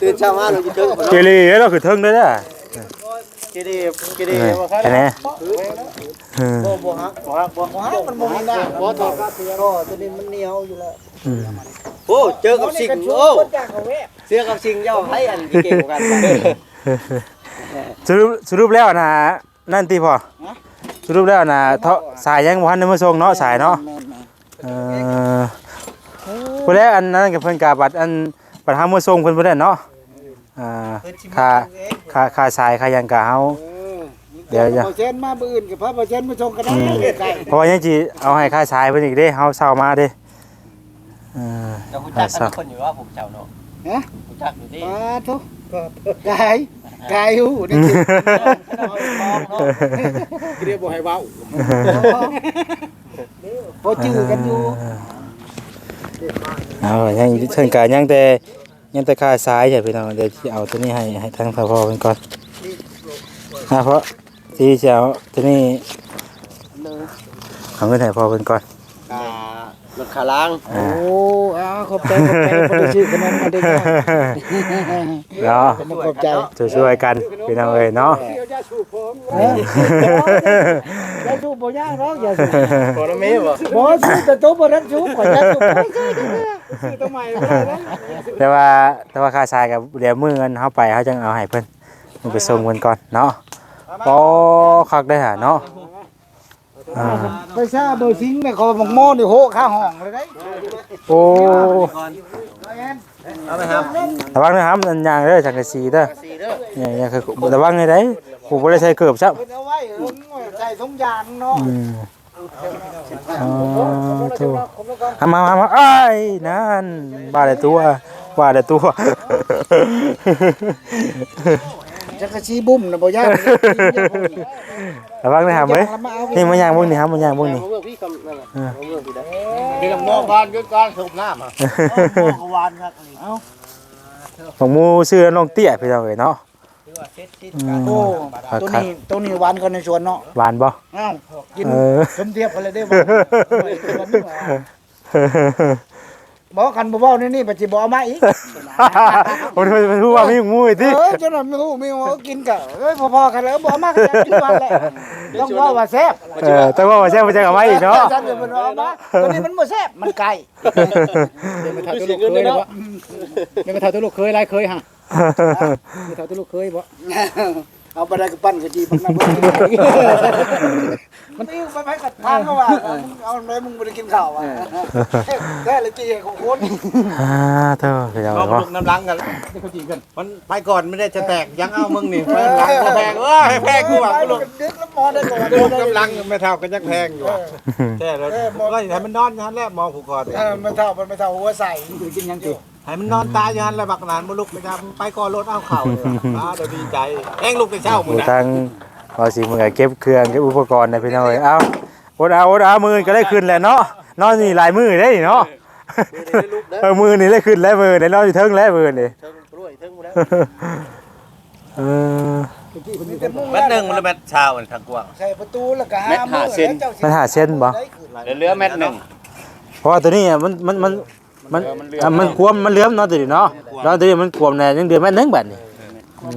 ຕື່ນເຊົ້າມາລະຢູ່ເທິງ ເກເລລະຂຶ້ນເທິງເດີ ເກເລ ເກເລ ເອີ ບໍ່ຄັນ ອັນນີ້ ເອີ ບໍ່ ບໍ່ຮັກ ບໍ່ຮັກ ບໍ່ ບໍ່ຮັກ ມັນບໍ່ມີນ້ຳ ບໍ່ ຕໍ່ກັບເສືອ ໂຕນີ້ມັນໜຽວຢູ່ແລ້ວ ອືມ ໂອ້ ເຈີກັບສິງ ໂອ້ ເສືອກັບສິງເຈົ້າໃຜອັນຊິເກັ່ງກວ່າກັນ ສະຫຼຸບ ສະຫຼຸບແລ້ວນະ ນັ້ນຕິພໍ່ ຮະ ສະຫຼຸບແລ້ວນະ ເທາະ ສາຍຍັງບໍ່ທັນໄດ້ມາສົ່ງເນາະ ສາຍເນາະ ແມ່ນໆ ເອີ ຜູ້ໃດອັນນັ້ນກໍເພິ່ນກະບັດອັນ ບັດເຮົາມາສົ່ງເພິ່ນພຸ້ນແຫຼະເນາະ ອ່າ ຄ່າ ຄ່າ ຄ່າສາຍຄ່າຫຍັງກະເຮົາ ເອີ ດຽວ ເຈົ້າ ເຈົ້າ ເອົາເຊັນມາ ມື້ອື່ນກໍພາເອົາເຊັນມາສົ່ງກໍໄດ້ ອືມ ໃກ້ໆ ເພາະວ່າຍັງຊິເອົາໃຫ້ຄ່າສາຍເພິ່ນອີກເດ້ ເຮົາເຊົ່າມາເດ້ ເອີ ເຈົ້າຮູ້ຈັກກັນທຸກຄົນຢູ່ວ່າພວກເຈົ້າເນາະ ຮະ ຮູ້ຈັກຢູ່ຕິ ປາໂທ ກາຍ ກາຍຮູ້ນີ້ ເຂົາເຈົ້າເວົ້າເນາະ ເຂົາເຈົ້າບໍ່ໃຫ້ເວົ້າ ພໍຈື່ກັນຢູ່ ເອີ ເອົາ ຍັງ ເຊິ່ງກະຍັງແຕ່ ຍັງແຕ່ຄ່າສາຍຢູ່ພີ່ນ້ອງ ດຽວຊິເອົາໂຕນີ້ໃຫ້ ໃຫ້ທາງພໍ່ເພິ່ນກ່ອນ ອ່າ ເພາະທີ່ຊິເອົາໂຕນີ້ ເອົາເງິນໃຫ້ພໍ່ເພິ່ນກ່ອນ ອ່າ ລົດຂາລ້າງ ອ່າ ໂອ້ ອ່າ ຂອບໃຈ ຂອບໃຈ ບໍ່ໄດ້ຊື້ຂະໜົມມາເດ້ ເນາະ ຂອບໃຈ ຊ່ວຍໆກັນພີ່ນ້ອງເອີຍເນາະ ເອີ ຢາສູບບໍ່ຍາກດອກ ຢາສູບ ບໍ່ ບໍ່ ຊື້ແຕ່ໂຕບໍ່ທັນສູບ ຂ້ອຍຢາສູບ ຊື້ໂຕໃໝ່ບໍ່ໄດ້ແລ້ວ ແຕ່ວ່າ ແຕ່ວ່າຄ່າສາຍກໍດຽວມື້ເງິນເຮົາໄປ ເຮົາຈັ່ງເອົາໃຫ້ເພິ່ນ ໄປສົ່ງເພິ່ນກ່ອນເນາະ ໂອ້ ຄັກເດ້ຫາເນາະ ອ່າ ໄປຊາເບີຊິງນີ້ ເຂົາບັກໂມນີ້ໂຫຄາຫ້ອງເລີຍເດ້ ໂອ້ ເອົາໄປຫາ ລະວັງເດີຫາ ມັນຍ່າງເດີ ສັງກະສີເດີ ຢ່າ ຢ່າ ລະວັງໃຫ້ໄດ້ ຜູ້ບໍ່ໄດ້ໃສ່ເກີບຊ້ຳ ເພິ່ນເອົາໄວ້ ເອີ ໃສ່ຖົງຢາງເນາະ ອືມ ອໍ ໂທ້ ຫາມາ ຫາມາ ອ້າຍ ນັ້ນ ວ່າແລ້ວຕົວະ ວ່າແລ້ວຕົວະ ຈັກກະຊີບຸ້ມນະບໍ່ຢ້ານ ລະວັງເດີຫຳເອີຍ. ນີ້ມາຍ່າງເບິ່ງນີ້ ຫຳມາຍ່າງເບິ່ງນີ້ ເອີ ເລື່ອງໝໍການຄືການສູບນ້ຳ ໝໍກະຫວານຄັກ. ເອົ້າ ບັກໝູຊື່ນ້ອງເຕ້ຍ ພີ່ນ້ອງເອີຍເນາະ. ອືມ ໂອ້ ໂຕນີ້ ໂຕນີ້ຫວານກວ່າໃນສວນເນາະ. ຫວານບໍ່? ເອົ້າ ກິນ ເອີ ສົມທຽບກັນແລ້ວເດ້. ບໍ່ ຄັນບໍ່ເວົ້າແນວນີ້ ປະຊິບໍ່ເອົາມາອີກ. ໂອ້ຍ ເພິ່ນຮູ້ວ່າມີໝູອີກຕິ. ເອີ ຈົນວ່າມີໝູ ມີໝູກິນກະ ເອີຍ ພໍໆກັນແລ້ວ ບໍ່ເອົາມາກະຢ່າກິນຫວານແຫຼະ. ຕ້ອງເວົ້າວ່າແຊບ ເອີ ຕ້ອງເວົ້າວ່າແຊບ ເພິ່ນຈັ່ງເອົາມາອີກເນາະ. ໂຕນີ້ມັນບໍ່ແຊບ ມັນໄກ່. ແມ່ເຖົ້າໂຕລູກເຂີຍ ແມ່ເຖົ້າໂຕລູກເຂີຍ ຫຼາຍເຂີຍຫະ. ແມ່ເຖົ້າໂຕລູກເຂີຍບໍ່? ເອົາໄປໄດ້ກະປັ້ນກະຈີ່ບັກນັ້ນ ມັນອີກໄປ ໃຜກະຖາມເຮົາວ່າ ເອີ ເອົາໄດ້ ມຶງບໍ່ໄດ້ກິນເຂົ້າວ່າ ເອີ ແທ້ລະຈີ່ຂອງຄົນ. ອ່າ ໂທ້ ພີ່ນ້ອງເນາະ ລູກນຳຫຼັງກັນ ມັນໄປກ່ອນມັນໄດ້ຈະແຕກ ຍັງເອົາມຶງນີ້ ເອີ ໄປຫຼັງບໍ່ແພງ ເອີ ໃຫ້ແພງກວ່າລູກ ດຶກແລ້ວໝໍໄດ້ກ່ອນ ລູກນຳຫຼັງແມ່ເຖົ້າກະຍັງແພງຢູ່ວ່າ. ເອີ ແທ້ແລ້ວ ເອີ ໃຫ້ມັນນອນຢູ່ຫັ້ນແຫຼະ ໝໍຜູກຄໍ ເອີ ແມ່ເຖົ້າ ແມ່ເຖົ້າຫົວໃສ ກິນຫຍັງຕິ? ໃຫ້ມັນນອນຕາຍຢູ່ຫັ້ນແຫຼະ ບັກນັ້ນບໍ່ລຸກໄປຈາ ໄປກ່ອນໂລດ ເອົາເຂົ້າເລີຍ ອາ ດຽວດີໃຈ ແຮງລຸກແຕ່ເຊົ້າພຸ້ນນະ. ທາງບ່າວສີເພິ່ນກະເກັບເຄື່ອງເກັບອຸປະກອນໃຫ້ພີ່ນ້ອງເອີຍ. ເອົ້າ ອົດເອົາ ອົດເອົາ ມື້ອື່ນກະໄດ້ຂຶ້ນແຫຼະເນາະ ນອນນີ້ຫຼາຍມື້ເດ້ນີ້ເນາະ. ມື້ນີ້ໄດ້ລຸກເດີ ເອີ ມື້ນີ້ໄດ້ຂຶ້ນແລ້ວ ມື້ນີ້ໄດ້ນອນຢູ່ເທິງແລ້ວ ມື້ນີ້ ເທິງ ເທິງພຸ້ນແຫຼະ. ເອີ ແມັດໜຶ່ງຫຼືແມັດຊາວ ອັນທາງກວ້າງ ໃສ່ປະຕູແລ້ວກະ ແມັດຫ້າເຊັນ ແມັດຫ້າເຊັນບໍ່? ເຫຼືອແມັດໜຶ່ງ ເພາະວ່າໂຕນີ້ມັນ ມັນ ມັນ ເອີ ມັນເຫຼືອມ ອ່າ ມັນກວມ ມັນເຫຼືອມເນາະ ໂຕນີ້ເນາະ ແລ້ວໂຕນີ້ມັນກວມແດ່ ຍັງເດືອນແມັດໜຶ່ງບາດນີ້. ອື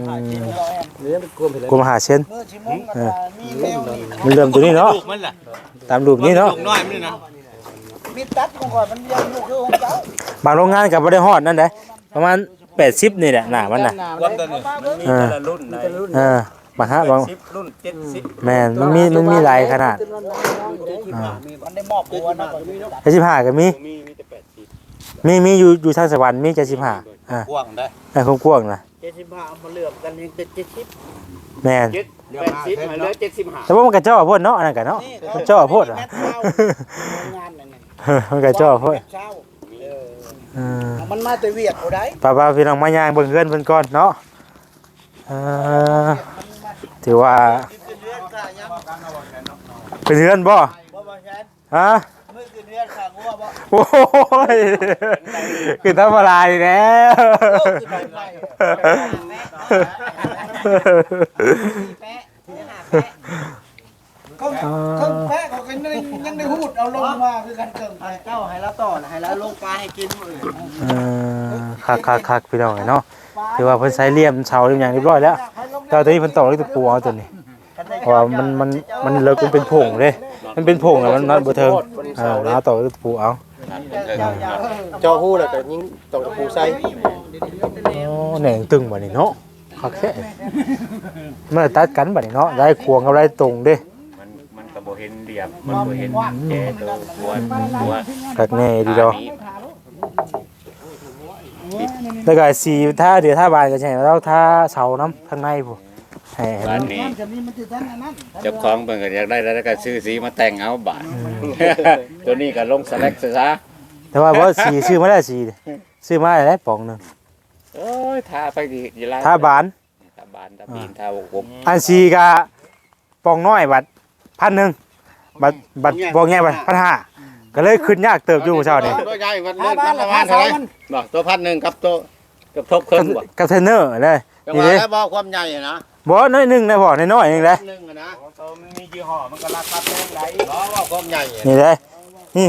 ມ ກວມຫ້າເຊັນ ເອີ ມັນເຫຼືອມໂຕນີ້ເນາະ ຕາມຮູບນີ້ເນາະ. ມີຕັດຂອງຂ້ອຍ ມັນຍັງຢູ່ຄືຂອງເຈົ້າ ບາງໂຮງງານກະບໍ່ໄດ້ຮອດນັ້ນເດ້ ປະມານແປດສິບນີ້ແຫຼະ ໜ້າມັນນະ. ກວມໂຕນີ້ມັນມີແຕ່ລະລຸ້ນໃດ ເອີ ບາງຮະ ບາງ ແປດສິບ ລຸ້ນເຈັດສິບ ແມ່ນ ມັນມີ ມັນມີຫຼາຍຂະໜາດ ອ່າ ມັນໄດ້ມອບຫົວນະ ເຈັດສິບຫ້າກະມີ ມີ ມີແຕ່ແປດສິບ ມີ ມີຢູ່ ຢູ່ທາງສະຫວັນມີເຈັດສິບຫ້າ ອ່າ ກວ້າງໄດ໋ ໃນຄວາມກວ້າງນະ ເຈັດສິບຫ້າ ເອົາມາເຫຼືອມກັນເຮັດເປັນເຈັດສິບ ແມ່ນ ເຈັດ ແປດສິບ ເຫຼືອເຈັດສິບຫ້າ ແຕ່ວ່າມັນກະເຈາະໂພດເນາະ ອັນນັ້ນກະເນາະ ມັນເຈາະໂພດ ໂຮງງານນັ້ນ ມັນກະເຈາະໂພດ ເອີ ມັນມາແຕ່ວຽກບໍ່ໄດ້ ໄປໆ ພີ່ນ້ອງ ມາຍ່າງເບິ່ງເຮືອນເພິ່ນກ່ອນເນາະ. ເອີ ຖືວ່າ ເປັນເຮືອນບໍ່? ຮະ? ໂອ້ຍ ຄືທຳມະດານີ້ແຫຼະ ເຄິ່ງແປະເຂົາກະຍັງ ຍັງໄດ້ຮູດເອົາລົງມາຄືກັນເຄິ່ງແປະ ເຈົ້າໃຫ້ລາວຕໍ່ ໃຫ້ລາວລົງປາໃຫ້ກິນມື້ອື່ນ. ເອີ ຄັກໆໆ ພີ່ນ້ອງເອີຍເນາະ ຖືວ່າເພິ່ນໃສ່ຫຼ່ຽມເສົາຫຼ່ຽມຫຍັງຮຽບຮ້ອຍແລ້ວ ແຕ່ວ່າໂຕນີ້ເພິ່ນຕອກເຫຼັກຕະປູເອົາໂຕນີ້ ເພາະວ່າມັນ ມັນ ມັນເລິກ ມັນເປັນໂພງເດ້ ມັນເປັນໂພງແລ້ວມັນ ມັນບໍ່ເຖິງ ເອີ ເອົາຕອກເຫຼັກຕະປູເອົາ ເຈາະຮູແລ້ວກະຍິງຕອກຕະປູໃສ່. ໂອ້ ແໜ້ງຕຶງບາດນີ້ເນາະ ຄັກແທ້ ມັນຕັດກັນບາດນີ້ເນາະ ລາຍຂວາງກັບລາຍຕົງເດ້ ມັນ ມັນກະບໍ່ເຫັນຫຼ່ຽມ ມັນບໍ່ເຫັນແຈໂຕ ຫົວ ຫົວ ຄັກແນ່ດີດອກ. ແລ້ວກະສີທາ ດຽວທາບານກະຊິໃຫ້ລາວທາເສົານຳທາງໃນພຸ້ນ ໃຫ້ ໃຫ້ມັນ ບາດນີ້ ເຈົ້າຂອງເພິ່ນກະຢາກໄດ້ ແລ້ວກະຊື້ສີມາແຕ່ງເອົາບາດ ອືມ ໂຕນີ້ກະລົງສະແລັກຊະ ແຕ່ວ່າບໍ່ ສີຊື້ມາແລ້ວ ສີຊື້ມາແລ້ວປອງໜຶ່ງ ໂອ້ຍ ທາໄປດີຫຼາຍ ທາບານ ທາບານ ທາປີນ ອ່າ ທາຫົກຫົກ ອັນສີກະ ປ່ອງນ້ອຍບັດພັນໜຶ່ງ ບັດ ບັດປ່ອງໃຫຍ່ບັດພັນຫ້າ ກະເລີຍຄຶດຍາກເຕີບຢູ່ມື້ເຊົ້ານີ້ ໂຕໃຫຍ່ບັດເລີຍ ພັນລະພັນເທົ່າໃດ ບໍ່ ໂຕພັນໜຶ່ງກັບໂຕ ກັບທົບເຄິ່ງບໍ່ ກັບເທຣນເນີເລີຍ ຈັ່ງວ່າແລ້ວບໍ່ຄວາມໃຫຍ່ນະ ບໍ່ ໜ້ອຍໜຶ່ງນະພໍ່ ນ້ອຍໆໜຶ່ງເດ້ ໜຶ່ງນະ ໂຕມັນມີຍີ່ຫໍ້ ມັນກະລາຄາແພງໄດ໋ ບໍ່ ວ່າຄວາມໃຫຍ່ ນີ້ເດ້ ນີ້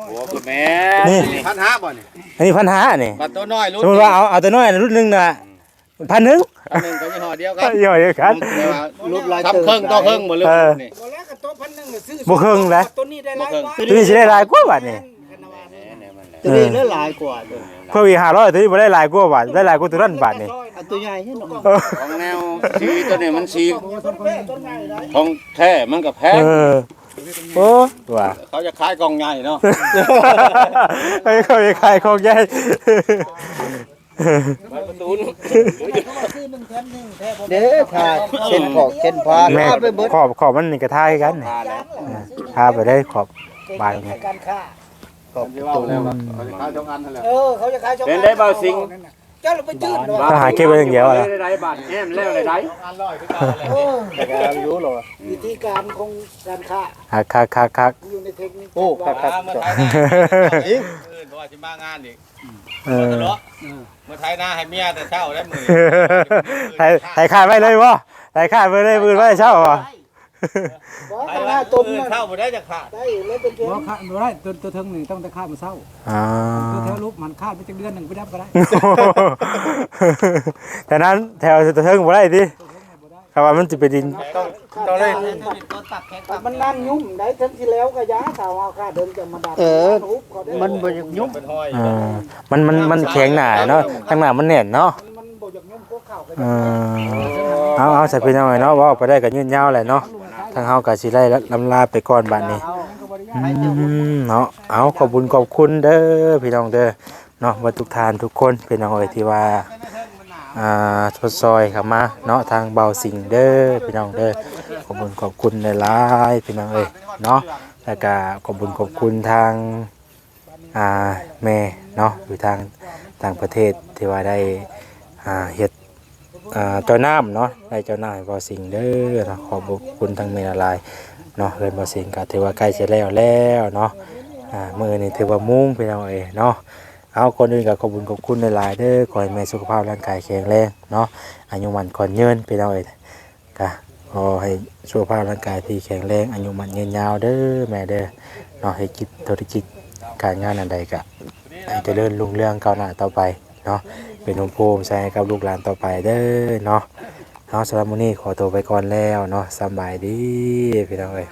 ໂອ້ ຄືແມ່ນ ນີ້ ພັນຫ້າບໍ່ນີ້ ອັນນີ້ພັນຫ້ານີ້ ບັດໂຕນ້ອຍລຸ້ນ ສົມມຸດວ່າເອົາ ເອົາໂຕນ້ອຍລຸ້ນໜຶ່ງນະ ພັນໜຶ່ງ ອັນໜຶ່ງກະຍີ່ຫໍ້ດຽວກັນ ຍີ່ຫໍ້ດຽວກັນ ແຕ່ວ່າລຸ້ນຫຼາຍ ທຳເຄິ່ງຕໍ່ເຄິ່ງບໍ່ ຫຼື ເອີ ນີ້ ບໍ່ແລ້ວກະໂຕພັນໜຶ່ງຊື້ ບໍ່ເຄິ່ງແຫຼະ ໂຕນີ້ໄດ້ຫຼາຍກວ່າ ໂຕນີ້ຊິໄດ້ຫຼາຍກວ່າບາດນີ້ ໂຕນີ້ຫຼາຍກວ່າ ເພີ່ມອີກຫ້າຮ້ອຍ ໂຕນີ້ບໍ່ໄດ້ຫຼາຍກວ່າບາດ ໄດ້ຫຼາຍກວ່າໂຕນັ້ນບາດນີ້ ອັນໂຕໃຫຍ່ເນາະ ຂອງແນວສີໂຕນີ້ມັນສີຂອງແທ້ມັນກະແພງ ເອີ ໂອ້ ວ່າ ເຂົາຢາກຂາຍກ່ອງໃຫຍ່ເນາະ ເຂົາຢາກຂາຍກ່ອງໃຫຍ່ ເດ້ ຖ້າເຊັ່ນຂອກເຊັ່ນພາ ແມ່ນ ໄປເບິດ ຂອບ ຂອບມັນນີ້ກະທາຄືກັນ ທາໄປໄດ້ຂອບບານນີ້ ຂອບປະຕູ ເອີ ເຂົາຈະຂາຍສອງອັນ ເປັນໄດ໋ບ່າວສິງ ເຈົ້າລະໄປຈື່ນເນາະ ຕ້ອງຫາເກັບໄວ້ຢ່າງດຽວລະ ໄດ້ບາດແອ້ມແລ້ວໄດ້ ໂອ້ ແຕ່ກະຢູ່ລະ ວິທີການຂອງການຄ້າ ຄັກໆໆໆ ຢູ່ໃນເທັກນິກ ໂອ້ ຄັກໆ ເອີ ເພາະວ່າຊິມາງານອີກ ເອີ ເນາະ ເອີ ມາໄຖນາໃຫ້ເມຍແຕ່ເຊົ້າໄດ້ມື້ນີ້ ໄຖ ໄຖຂາດໄວ້ເລີຍບໍ່? ໄຖຂາດໄວ້ເລີຍ ມື້ໄວ້ເຊົ້າບໍ່? ບໍ່ ໄຖ ຂ້າງໜ້າຕົ້ມ ມື້ເຊົ້າບໍ່ໄດ້ຈະຂາດ ໄດ້ ແລ້ວເປັນເທື່ອ ບໍ່ຂາດບໍ່ໄດ້ ຕົວ ຕົວເທິງນີ້ຕ້ອງແຕ່ຂາດມື້ເຊົ້າ ອ່າ ຕົວແຖວລຸ່ມຫັ້ນຂາດໄປຈັກເດືອນໜຶ່ງໄປນຳກໍໄດ້ ແຖວນັ້ນແຖວຕົວເທິງບໍ່ໄດ້ຕິ ເທິງບໍ່ໄດ້ ຄຳວ່າມັນຊິເປັນດິນ ຕ້ອງ ຕ້ອງໄດ້ ມັນນານຫຍຸ້ງໄດ້ ເຖິງຊິແລ້ວກໍຢ່າ ຖ້າເຮົາຂາດເດີນຈະມາດັນ ເອີ ມັນບໍ່ຢາກຫຍຸ້ງ ເປັນຫ້ອຍ ອ່າ ມັນ ມັນ ມັນແຂງໜາເນາະ ຂ້າງໜ້າມັນແໜ້ນເນາະ ມັນບໍ່ຢາກຫຍຸ້ງ ເອີ ເອົາ ເອົາ ຊະ ພີ່ນ້ອງເອີຍເນາະ ເວົ້າໄປໄດ້ກໍຍືດຍາວແຫຼະເນາະ ທາງເຮົາກໍຊິໄດ້ລຳລາໄປກ່ອນບາດນີ້ ອືມ ເນາະ ເອົາ ຂອບບຸນຂອບຄຸນເດີພີ່ນ້ອງເດີ ເນາະ ເບິດທຸກທ່ານທຸກຄົນ ພີ່ນ້ອງເອີຍ ທີ່ວ່າ ອ່າ ຊົດຊ່ອຍເຂົ້າມາເນາະ ທາງເບົາສິງເດີ ພີ່ນ້ອງເດີ ຂອບບຸນຂອບຄຸນຫຼາຍໆ ພີ່ນ້ອງເອີຍເນາະ ແລ້ວກໍຂອບບຸນຂອບຄຸນທາງ ອ່າ ແມ່ເນາະ ຢູ່ທາງຕ່າງປະເທດ ທີ່ວ່າໄດ້ ອ່າ ເຮັດ ອ່າ ເຈົ້ານ້ຳເນາະ ໄດ້ເຈົ້ານ້ຳໃຫ້ເບົາສິງເດີເນາະ ຂອບຄຸນທາງແມ່ຫຼາຍໆເນາະ ເຮືອນເບົາສິງກໍຖືວ່າໃກ້ຈະແລ້ວແລ້ວເນາະ ອ່າ ມື້ນີ້ຖືວ່າມຸງ ພີ່ນ້ອງເອີຍເນາະ ເອົາ ກ່ອນອື່ນກໍຂອບບຸນຂອບຄຸນຫຼາຍໆເດີ ຂໍໃຫ້ແມ່ສຸຂະພາບຮ່າງກາຍແຂງແຮງເນາະ ອາຍຸໝັ້ນຂວັນຍືນ ພີ່ນ້ອງເອີຍ ກະຂໍໃຫ້ສຸຂະພາບຮ່າງກາຍທີ່ແຂງແຮງ ອາຍຸໝັ້ນຍືນຍາວເດີແມ່ເດີເນາະ ເຮັດກິດ ທຸລະກິດການງານອັນໃດກະໃຫ້ຈະເລີນຮຸ່ງເຮືອງກ້າວໜ້າຕໍ່ໄປເນາະ ເປັນຮົ່ມໂພຮົ່ມໄຊໃຫ້ກັບລູກຫຼານຕໍ່ໄປເດີເນາະ ເອົາ ສຳລັບມື້ນີ້ຂໍຕົວໄປກ່ອນແລ້ວເນາະ ສະບາຍດີພີ່ນ້ອງເອີຍ.